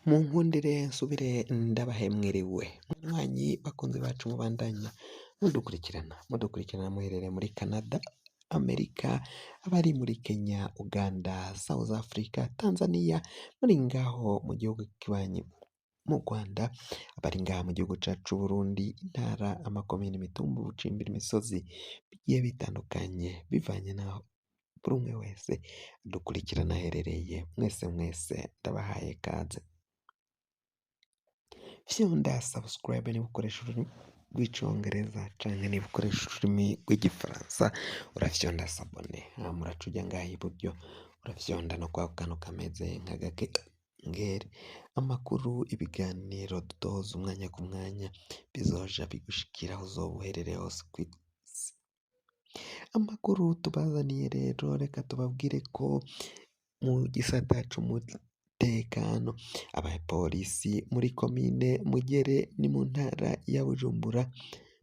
Munkundire nsubire ndabahe mwiriwe munywanyi bakunzi bacu mubandanya mudukurikirana muherereye muri Canada, Amerika, abari muri Kenya, Uganda, South Africa, Tanzania, muri ngaho mu gihugu kibanyi mu Rwanda, abari ngaha mu gihugu cacu c'Uburundi, intara, amakomine, imitumba, ubucimbiri, imisozi bigiye bitandukanye bivanye n'aho buri umwe wese adukurikirana aherereye, mwese mwese ndabahaye kaze. Fyonda subscribe niba ukoresha ururimi rw'icongereza canke niba ukoresha ururimi rw'igifaransa urafyonda s'abonner, hama uraca uja ngaha iburyo urafyonda no kwako kantu kameze nk'agakengeri, amakuru, ibiganiro dutoza umwanya ku mwanya bizoja bigushikira aho uzoba uherereye hose kw'isi. Amakuru tubazaniye rero reka tubabwire ko mu gisata c'umutekano abapolisi muri komine Mugere ni mu ntara ya Bujumbura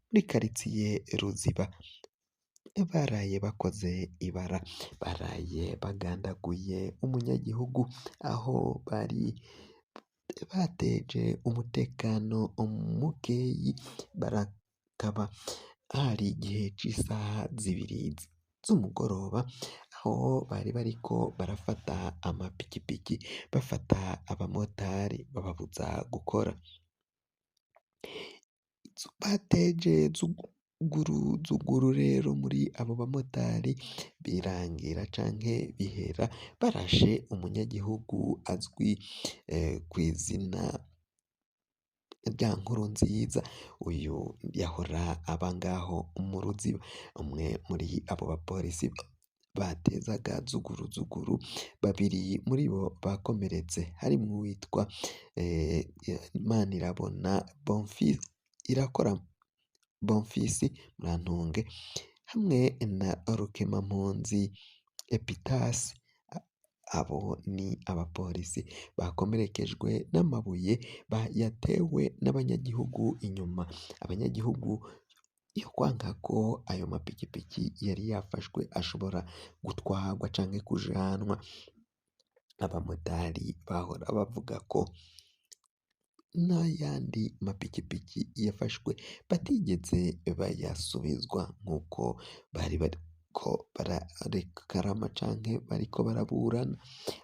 muri karitsiye Ruziba baraye bakoze ibara, baraye bagandaguye umunyagihugu aho bari bateje umutekano mukeyi, barakaba hari igihe c'isaha 2 z'umugoroba aho bari bariko barafata amapikipiki, bafata abamotari bababuza gukora. Bateje zuguru zuguru rero muri abo bamotari birangira canke bihera barashe umunyagihugu azwi kw'izina rya Nkurunziza, uyu yahora aba ngaho mu Ruziba, umwe muri abo bapolisi batezaga zuguru zuguru, babiri muri bo bakomeretse harimwo uwitwa Manirabona Bonfils, Irakora Bonfils Murantunge hamwe na Rukemampunzi Epitasi, abo ni abapolisi bakomerekejwe n'amabuye yatewe n'abanyagihugu inyuma, abanyagihugu yo kwanka ko ayo mapikipiki yari yafashwe ashobora gutwarwa canke kujanwa, abamotari bahora bavuga ko n'ayandi mapikipiki yafashwe batigeze bayasubizwa nk'uko bari bariko bararekarama canke bariko baraburana,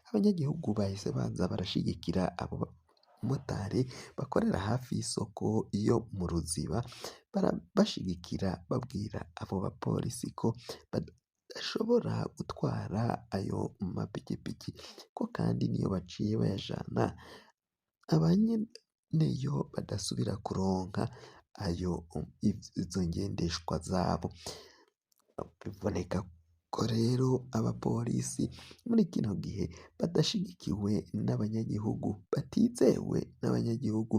abanyagihugu bahise baza barashigikira abo bamotari bakorera hafi y'isoko yo mu Ruziba, barabashigikira babwira abo bapolisi ko badashobora gutwara ayo mapikipiki ko kandi niyo baciye bayajana abanyeneyo badasubira kuronka ayo izo ngendeshwa zabo. Biboneka ko rero abapolisi muri kino gihe badashigikiwe n'abanyagihugu, batizewe n'abanyagihugu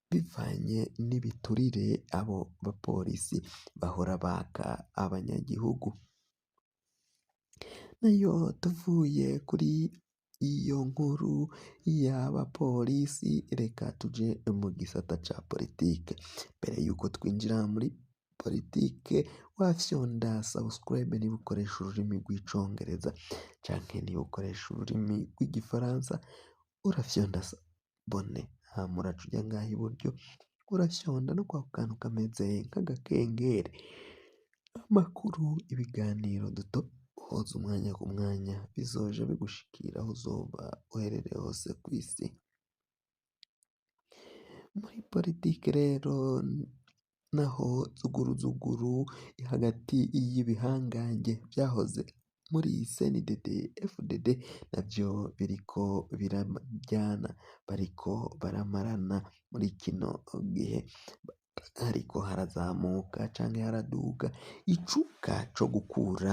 bivanye n'ibiturire abo bapolisi bahora baka abanyagihugu. Nayo tuvuye kuri iyo nkuru y'abapolisi reka tuje mu gisata ca politike, mbere yuko twinjira muri politike wafyonda subscribe niba ukoresha ururimi rw'icongereza canke niba ukoresha ururimi rw'igifaransa urafyonda s'abonner, hama uraca uja ngaha iburyo urafyonda no kwako kantu kameze nk'agakengeri, amakuru, ibiganiro dutoza umwanya ku mwanya bizoja bigushikira aho uzoba uherereye hose kw'isi. Muri politike rero naho zuguru zuguru hagati y'ibihangange vyahoze muri CNDD FDD navyo biriko biraryana, bariko baramarana muri kino gihe, hariko harazamuka canke haraduga icuka co gukura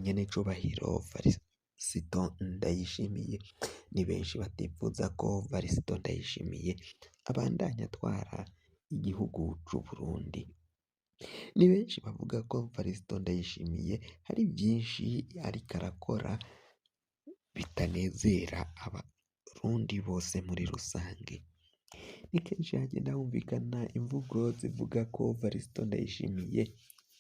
nyenecubahiro Varisito Ndayishimiye, ni benshi batipfuza ko Varisito Ndayishimiye abandanya atwara igihugu c'Uburundi, ni benshi bavuga ko Varisito Ndayishimiye hari vyinshi ariko arakora bitanezera abarundi bose muri rusange. Ni kenshi hagenda humvikana imvugo zivuga ko Varisito Ndayishimiye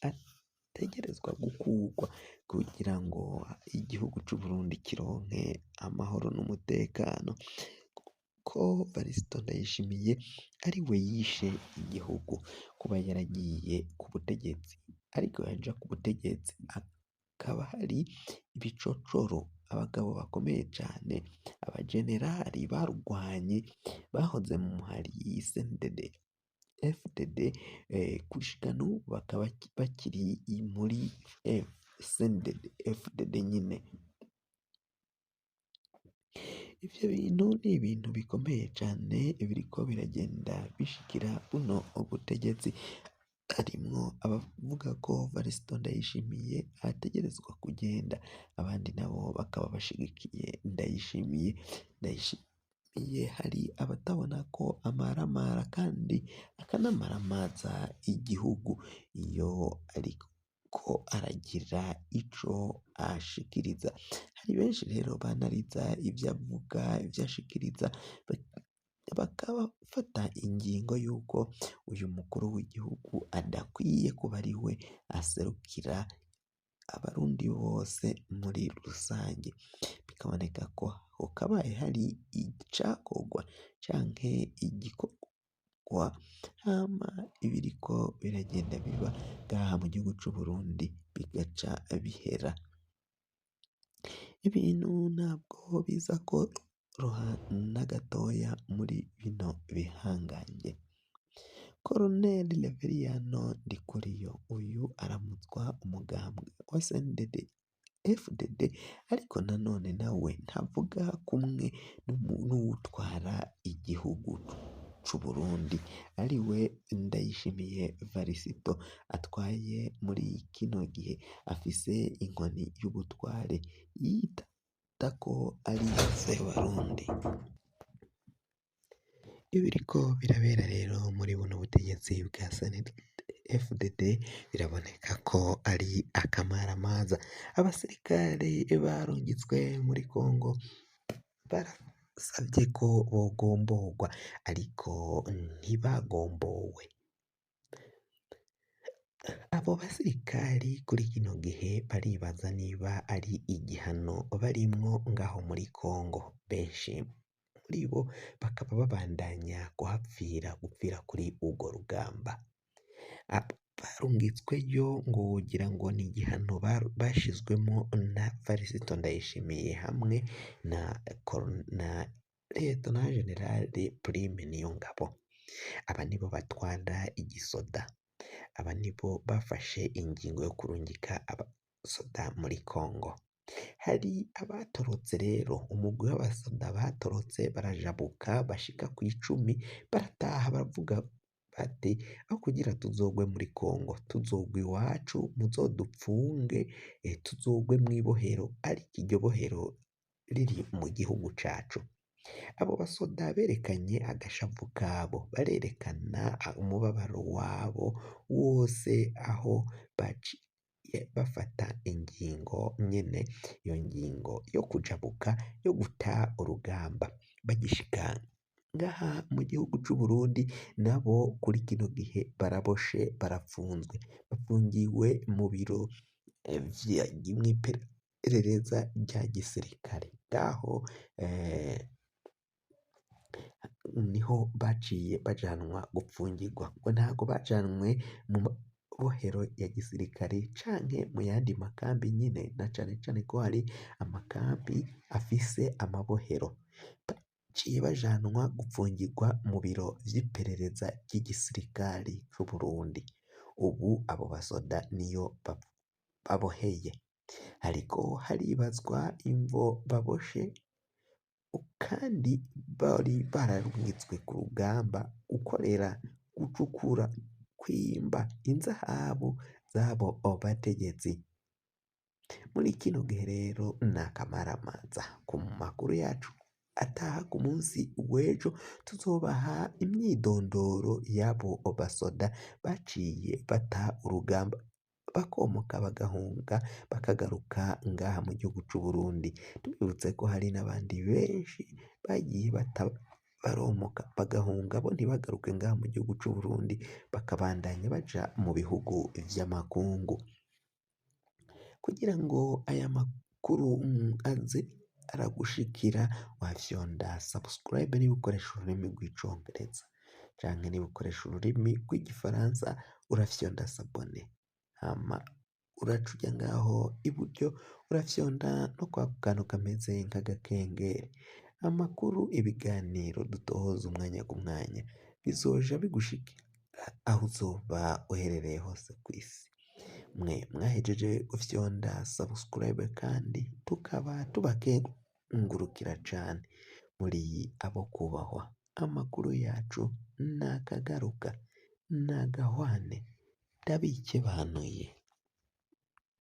ategerezwa gukurwa kugira ngo igihugu c'Uburundi kironke amahoro n'umutekano. ko Varisito Ndayishimiye ari we yishe igihugu, kuba yaragiye ku butegetsi, ariko yaja ku butegetsi hakaba hari ibicocoro, abagabo bakomeye cane, abajenerali barwanye bahoze mu muhari CNDD FDD, gushika n'ubu bakaba bakiri muri CNDD FDD nyine. Ivyo bintu ni ibintu bikomeye cane biriko biragenda bishikira buno butegetsi, harimwo abavuga ko Varisito Ndayishimiye ategerezwa kugenda, abandi nabo bakaba bashigikiye Ndayishimiye. Ndayishimiye hari abatabona ko amaramara kandi akanamaramaza igihugu iyo ariko aragira ico ashikiriza. Hari benshi rero banariza ivyo avuga, ivyo ashikiriza, bakabafata ingingo y'uko uyu mukuru w'igihugu adakwiye kuba ari we aserukira abarundi bose muri rusange. Bikaboneka ko hokabaye hari icakorwa canke igikorwa, hama ibiriko biragenda biba ngaha mu gihugu c'Uburundi bigaca bihera. Ibintu ntabwo biza koroha na gatoya muri bino bihangange. Colonel Reveriyano Ndikuriyo uyu aramutswa umugambwe wa CNDD FDD, ariko nanone nawe ntavuga kumwe n'uwutwara igihugu c'Uburundi ariwe Ndayishimiye Varisito atwaye muri kino gihe, afise inkoni y'ubutware yita ko ari Sebarundi. Ibiriko birabera rero muri buno butegetsi bwa CNDD FDD biraboneka ko ari akamaramaza. Abasirikare barungitswe muri Kongo barasavye ko bogomborwa, ariko ntibagombowe. Abo basirikari kuri kino gihe baribaza niba ari igihano barimwo ngaho muri Kongo. Benshi muri bo bakaba babandanya kuhapfira, gupfira kuri urwo rugamba. Barungitsweyo ngo wogira ngo ni igihano bashizwemo na Varisito Ndayishimiye hamwe na Liyetona Jenerali Prime Niyongabo. Aba nibo batwara igisoda, aba nibo bafashe ingingo yo kurungika abasoda muri Kongo. Hari abatorotse rero, umugwi w'abasoda batorotse barajabuka bashika kw'icumi, barataha baravuga bati aho kugira tuzogwe muri Kongo tuzogwa iwacu, muzodupfunge, tuzogwe mw'ibohero, ariko iryo bohero riri mu gihugu cacu. Abo basoda berekanye agashavu kabo, barerekana umubabaro wabo wose aho baciye bafata ingingo nyene, iyo ngingo yo kujabuka, yo guta urugamba. Bagishika ngaha mu gihugu c'Uburundi nabo kuri kino gihe baraboshe, barapfunzwe, bafungiwe mu biro mw'iperereza rya gisirikare. Ngaho niho baciye bajanwa gupfungirwa, ngo ntago bajanwe mu mabohero ya gisirikare canke mu yandi makambi nyine, na cane cane ko hari amakambi afise amabohero. Baciye bajanwa gupfungirwa mu biro vy'iperereza ry'igisirikare c'Uburundi. Ubu abo basoda niyo baboheye. Hariko haribazwa imvo baboshe kandi bari bararungitswe ku rugamba gukorera, gucukura, kwimba inzahabu z'abo bategetsi. Muri kino gihe rero ni akamaramaza. Ku makuru yacu ataha ku munsi w'ejo tuzobaha imyidondoro y'abo basoda baciye bata urugamba, bakomoka bagahunga bakagaruka ngaha mu gihugu c'Uburundi. Tubibutse ko hari n'abandi benshi bagiye baromoka bagahunga bo ntibagaruke ngaha mu gihugu c'Uburundi, bakabandanya baja mu bihugu vy'amakungu. Kugira ngo aya makuru aze aragushikira, wafyonda subscribe niba ukoresha ururimi rw'icongereza, canke niba ukoresha ururimi rw'igifaransa urafyonda s'abonner, hama uraca uja ngaho iburyo urafyonda no kwako kantu kameze nk'agakengeri. Amakuru, ibiganiro dutohoza umwanya ku mwanya bizoja bigushikira aho uzoba uherereye hose kw'isi. Mwe mwahejeje gufyonda subscribe kandi tukaba tubakengurukira cane, muri abo kubahwa. Amakuru yacu nakagaruka, nagahwane, ndabikebanuye.